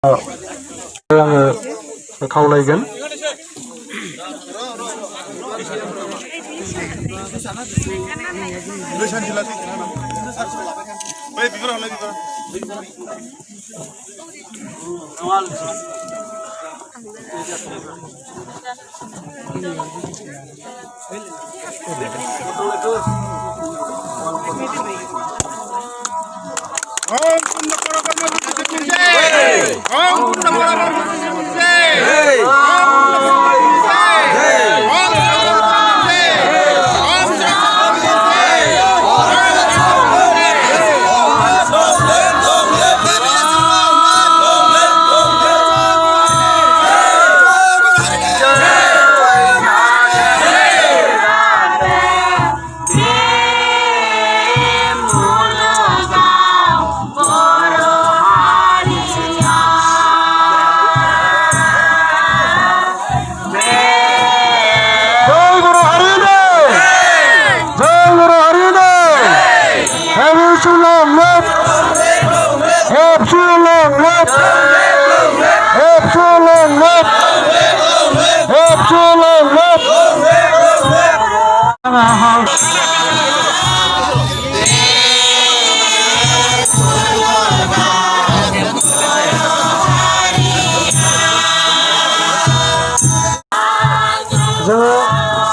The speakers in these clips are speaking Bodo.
आङो खावलायगोन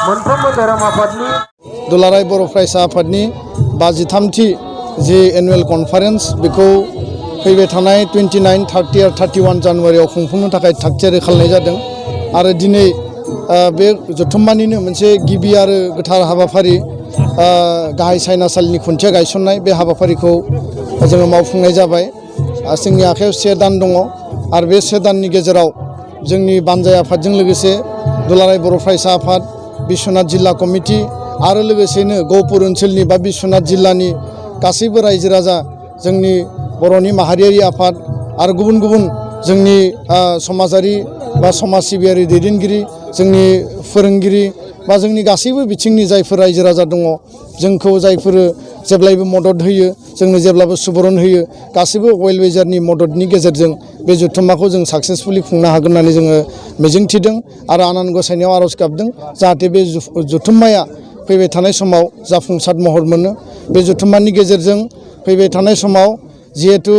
मोनफ्रोमबो धोरोम आफादनि दुलाराय बर' फरायसा आफादनि 53थि जि एनुवेल कनफारेन्स बेखौ फैबाय थानाय 29, 30 आरो 31 जानुवारियाव खुंफुंनो थाखाय थागथियारि खालामनाय जादों आरो दिनै बे जथुम्मानिनो मोनसे गिबि आरो गोथार हाबाफारि गाहाय सायनासालिनि खुन्थिया गायसननाय बे हाबाफारिखौ जोङो मावफुंनाय जाबाय। जोंनि आखायाव 1 दान दङ आरो बे 1 दाननि गेजेराव जोंनि बानजाय आफादजों लोगोसे दुलाराय बर' फरायसा आफाद, बिश्वनाथ जिल्ला कमिटि आरो लोगोसेनो गहपुर ओनसोलनि बा बिश्वनाथ जिल्लानि गासैबो रायजो राजा, जोंनि बर'नि माहारियारि आफाद आरो गुबुन गुबुन जोंनि समाजारि बा समाज सिबियारि दैदेनगिरि, जोंनि फोरोंगिरि बा जोंनि गासैबो बिथिंनि जायफोर रायजो राजा दङ, जोंखौ जायफोर जेब्लायबो मदद होयो, जोंनो जेब्लाबो सुबुरुन होयो, गासैबो वेल विजारनि मददनि गेजेरजों बे जथुम्माखौ जों साक्सेसफुलि खुंनो हागोन होननानै जोङो मिजिंथिदों आरो आनान गसाइनियाव आर'ज गाबदों जाहाथे बे जथुम्माया फैबाय थानाय समाव जाफुंसार महर मोनो। बे जथुम्मानि गेजेरजों फैबाय थानाय समाव जिहेतु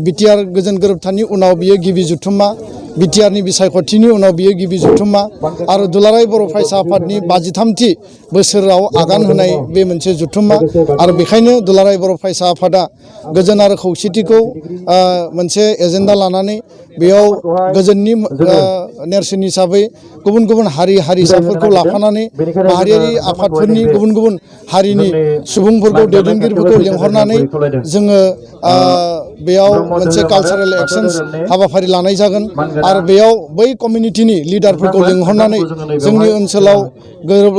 बिटिआर गोजोन गोरोबथानि उनाव बियो गिबि जथुम्मा, बिटिआरनि बिसायख'थिनि उनाव बियो गिबि जथुम्मा आरो दुलाराय बर' फरायसा आफादनि 53थि बोसोराव आगान होनाय बे मोनसे जथुम्मा आरो बेखायनो दुलाराय बर' फरायसा आफादा गोजोन आरो खौसेथिखौ मोनसे एजेन्डा लानानै बेयाव गोजोननि नेरसोन हिसाबै गुबुन गुबुन हारि हारिसाफोरखौ लाफानानै माहारियारि आफादफोरनि गुबुन गुबुन हारिनि सुबुंफोरखौ, दैदेनगिरिफोरखौ लेंहरनानै जोङो बेयाव मोनसे कालचारेल एक्सचेन्ज हाबाफारि लानाय जागोन आरो बेयाव बै कमिउनिटिनि लिडारफोरखौ लेंहरनानै जोंनि ओनसोलाव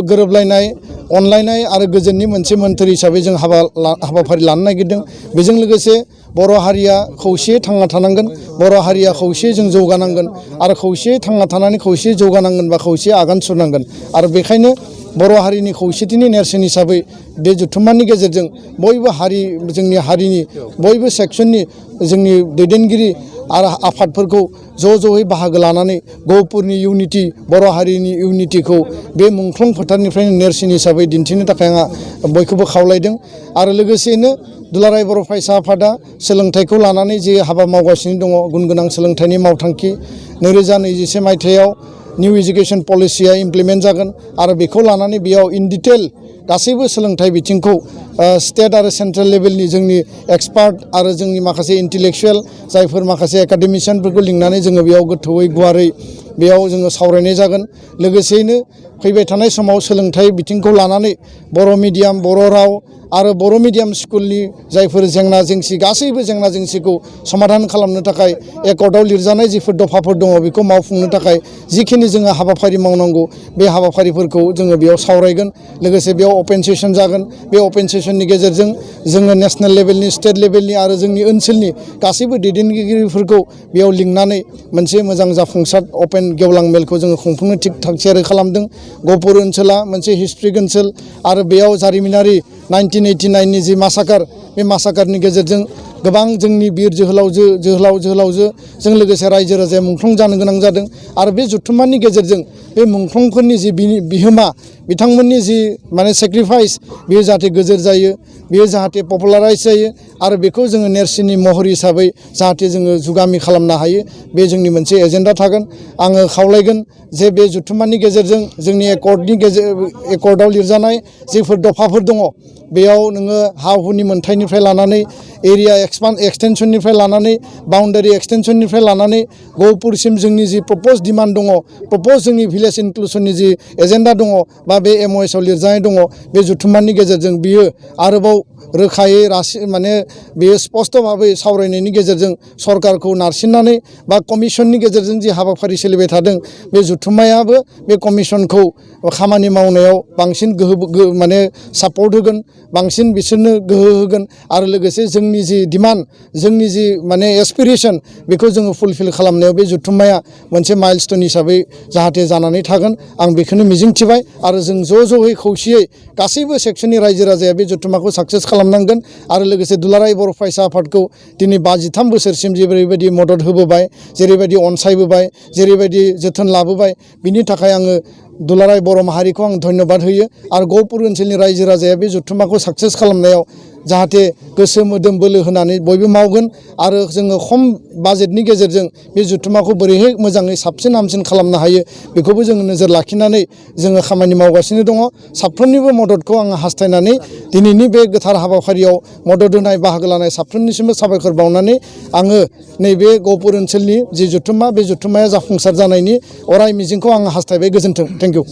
गोरोबलायनाय, अनलायनाय आरो गोजोननि मोनसे मोन्थोर हिसाबै जों हाबाफारि लानो नागिरदों। बेजों लोगोसे बर' हारिया खौसेयै थांना थानांगोन, बर' हारिया खौसेयै जों जौगानांगोन आरो खौसेयै थांना थानानै खौसेयै जौगानांगोन बा खौसेयै आगान सुरनांगोन आरो बेखायनो बर' हारिनि खौसेथिनि नेरसोन हिसाबै बे जथुम्मानि गेजेरजों बयबो हारि, जोंनि हारिनि बयबो सेक्सननि जोंनि दैदेनगिरि आरो आफादफोरखौ ज'यै बाहागो लानानै गहपुरनि इउनिटि, बर' हारिनि इउनिटिखौ बे मुंख्लं फोथारनिफ्रायनो नेरसोन हिसाबै दिन्थिनो थाखाय आंहा बयखौबो खावलायदों आरो लोगोसेयैनो दुलाराय बर' फरायसा आफादा सोलोंथाइखौ लानानै जे हाबा मावगासिनो दङ, गुन गोनां सोलोंथाइनि मावथांखि 2021 मायथाइयाव निउ एजुकेशन पलिसिया इमप्लिमेन्ट जागोन आरो बेखौ लानानै बेयाव इन डिटेल गासैबो सोलोंथाइ बिथिंखौ स्टेट आरो सेन्ट्रेल लेभेलनि जोंनि एक्सपार्ट आरो जोंनि माखासे इन्टेलेक्चुवेल जायफोर माखासे एकाडेमिशियानफोरखौ लिंनानै जोङो बेयाव गोथौयै गुवारै बेयाव जोङो सावरायनाय जागोन। लोगोसेयैनो फैबाय थानाय समाव सोलोंथाइ बिथिंखौ लानानै बर' मिडियाम, बर' राव आरो बर' मिडियाम स्कुलनि जायफोर जेंना जेंसि, गासैबो जेंना जेंसिखौ समाधान खालामनो थाखाय एकर्डआव लिरजानाय जिफोर दफाफोर दङ बेखौ मावफुंनो थाखाय जिखिनि जोङो हाबाफारि मावनांगौ बे हाबाफारिफोरखौ जोङो बेयाव सावरायगोन। लोगोसे बेयाव अपेन सेसन जागोन। बे अपेन सेसननि गेजेरजों जोङो नेसनेल लेभेलनि, स्टेट लेभेलनि आरो जोंनि ओनसोलनि गासैबो दैदेनगिरिफोरखौ बेयाव लिंनानै मोनसे मोजां जाफुंसार अपेन गेवलां मेलखौ जोङो खुंफुंनो थिग थाग-थियारि खालामदों। गहपुर ओनसोला मोनसे हिस्ट्रिक ओनसोल आरो बेयाव जारिमिनारि 1989नि जि मासाकार, बे मासाकारनि गेजेरजों गोबां जोंनि बिर जोहोलावजों लोगोसे रायजो राजाया मुंख्लं जानो गोनां जादों आरो बे जथुम्मानि गेजेरजों बे मुंख्लंफोरनि जि बिहोमा बिथांमोननि जि माने सेक्रिफाइस बेयो जाहाथे गोजोर जायो बेयो जाहाथे पपुलाराइज जायो आरो बेखौ जोङो नेरसोननि महर हिसाबै जाहाथे जोङो जुगामि खालामनो हायो बे जोंनि मोनसे एजेन्डा थागोन आङो खावलायगोन जे बे जथुम्मानि गेजेरजों जोंनि एकर्डआव लिरजानाय जेफोर दफाफोर दङ बेयाव नोङो हा हुनि मोन्थाइनिफ्राय लानानै एरिया एक्सटेनसननिफ्राय लानानै बाउन्डारि एक्सटेनसननिफ्राय लानानै गहपुरसिम जोंनि जि प्रप'ज डिमान्ड दङ प्रप'ज जोंनि भिलेज इनक्लुसननि जि एजेन्डा दङ बा बे MOSआव लिरजानाय दङ बे जथुम्मानि गेजेरजों बियो आरोबाव रोखायै माने बेयो स्पष्ट भाबै सावरायनायनि गेजेरजों सरकारखौ नारसिननानै बा कमिसननि गेजेरजों जि हाबाफारि सोलिबाय थादों बे जथुम्मायाबो बे कमिसनखौ खामानि मावनायाव बांसिन माने सापर्ट होगोन बांसिन बिसोरनो गोहो होगोन आरो लोगोसे जोंनि जि डिमान्ड जोंनि जि माने एसपिरेसन बेखौ जोङो फुलफिल खालामनायाव बे जथुम्माया मोनसे माइलस्टोन हिसाबै जाहाथे जानानै थागोन आं बेखौनो मिजिंथिबाय आरो जों ज'यै खौसेयै गासैबो सेक्सननि रायजो राजाया बे जथुम्माखौ साक्सेस खालामनांगोन आरो लोगोसे दुलाराय बर' फरायसा आफादखौ दिनै 53 बोसोरसिम जेरैबायदि मदद होबोबाय जेरैबायदि अनसायबोबाय जेरैबायदि जोथोन लाबोबाय बिनि थाखाय आङो दुलाराय बर' माहारिखौ आं धन्यबाद होयो आरो गहपुर ओनसोलनि रायजो राजाया बे जथुम्माखौ साक्सेस खालामनायाव जाहाथे गोसो मोदोम बोलो होनानै बयबो मावगोन आरो जोङो खम बाजेटनि गेजेरजों बे जथुम्माखौ बोरैहाय मोजाङै साबसिन हामसिन खालामनो हायो बेखौबो जोङो नोजोर लाखिनानै जोङो खामानि मावगासिनो दङ साफ्रोमनिबो मददखौ आङो हास्थायनानै दिनैनि बे गोथार हाबाफारियाव मदद होनाय बाहागो लानाय साफ्रोमनिसिमबो साबायखर बावनानै आङो नैबे गहपुर ओनसोलनि जि जथुम्मा बे जथुम्माया जाफुंसार जानायनि अराय मिजिंखौ आङो हास्थायबाय गोजोन्थों थेंक इउ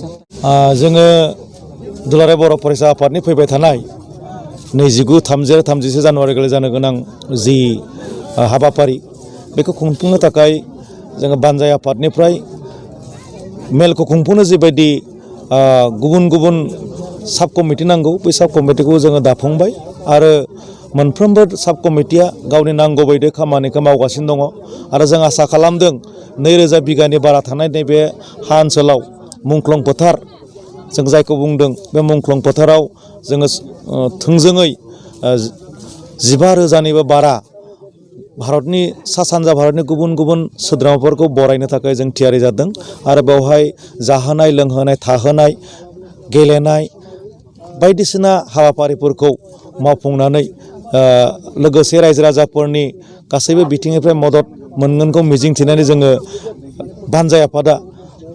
जोङो दुलाराय बर' फरायसा आफादनि फैबाय थानाय 29, 30, 31 जानुवारि गोलैनो जानो गोनां जि हाबाफारि बेखौ खुंफुंनो थाखाय जोङो बानजाय आफादनिफ्राय मेलखौ खुंफुंनो जिबायदि गुबुन साब कमिटि नांगौ बे साब कमिटिखौ जोङो दाफुंबाय आरो मोनफ्रोमबो साब कमिटिया गावनि नांगौ बायदि खामानिखौ मावगासिनो दङ आरो जों आसा खालामदों 2000 बिगानि बारा थानाय नैबे हा ओनसोलाव मुंख्लं फोथार जों जायखौ बुंदों बे मुंख्लं फोथाराव जोङो थोंजोङै 15,000निबो बारा भारतनि सा सानजा भारतनि गुबुन सोद्रोमाफोरखौ बरायनो थाखाय जों थियारि जादों आरो बेवहाय जाहोनाय लोंहोनाय थाहोनाय गेलेनाय बायदिसिना हाबाफारिफोरखौ मावफुंनानै लोगोसे रायजो राजाफोरनि गासैबो बिथिंनिफ्राय मदद मोनगोनखौ मिजिंथिनानै जोङो बानजाय आफादा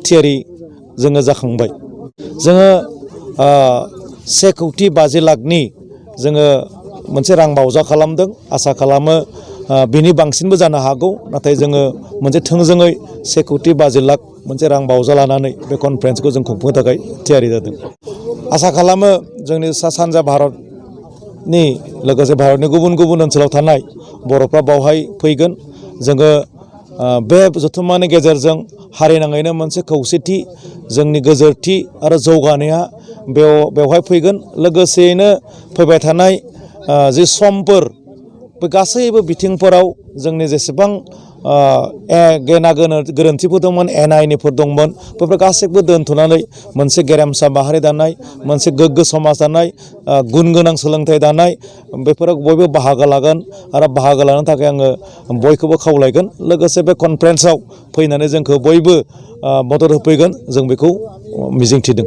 थियारि जोङो जाखांबाय जोङो 1,50,00,000 जोङो मोनसे रां बावजा खालामदों आसा खालामो बिनि बांसिनबो जानो हागौ नाथाय जोङो मोनसे थोंजोङै 1,50,00,000 मोनसे रां बावजा लानानै बे कनफारेन्सखौ जों खुंफुंनो थाखाय थियारि जादों आसा खालामो जोंनि सा सानजा भारतनि लोगोसे भारतनि गुबुन ओनसोलाव थानाय बर'फ्रा बावहाय फैगोन जोङो बे जथुम्मानि गेजेरजों हारिनाङैनो मोनसे खौसेथि जोंनि गोजोरथि आरो जौगानाया बेवहाय फैगोन लोगोसेयैनो फैबाय थानाय जि समफोर बे गासैबो बिथिंफोराव जोंनि जेसेबां गेना गोरोन्थिफोर दंमोन एना-एनिफोर दंमोन बेफोर गासैबो दोनथ'नानै मोनसे गेरेमसा माहारि दानाय मोनसे गोग्गो समाज दानाय गुन गोनां सोलोंथाइ दानाय बेफोराव बयबो बाहागो लागोन आरो बाहागो लानो थाखाय आङो बयखौबो खावलायगोन लोगोसे बे कनफारेन्सआव फैनानै जोंखौ बयबो मदद होफैगोन जों बेखौ मिजिंथिदों।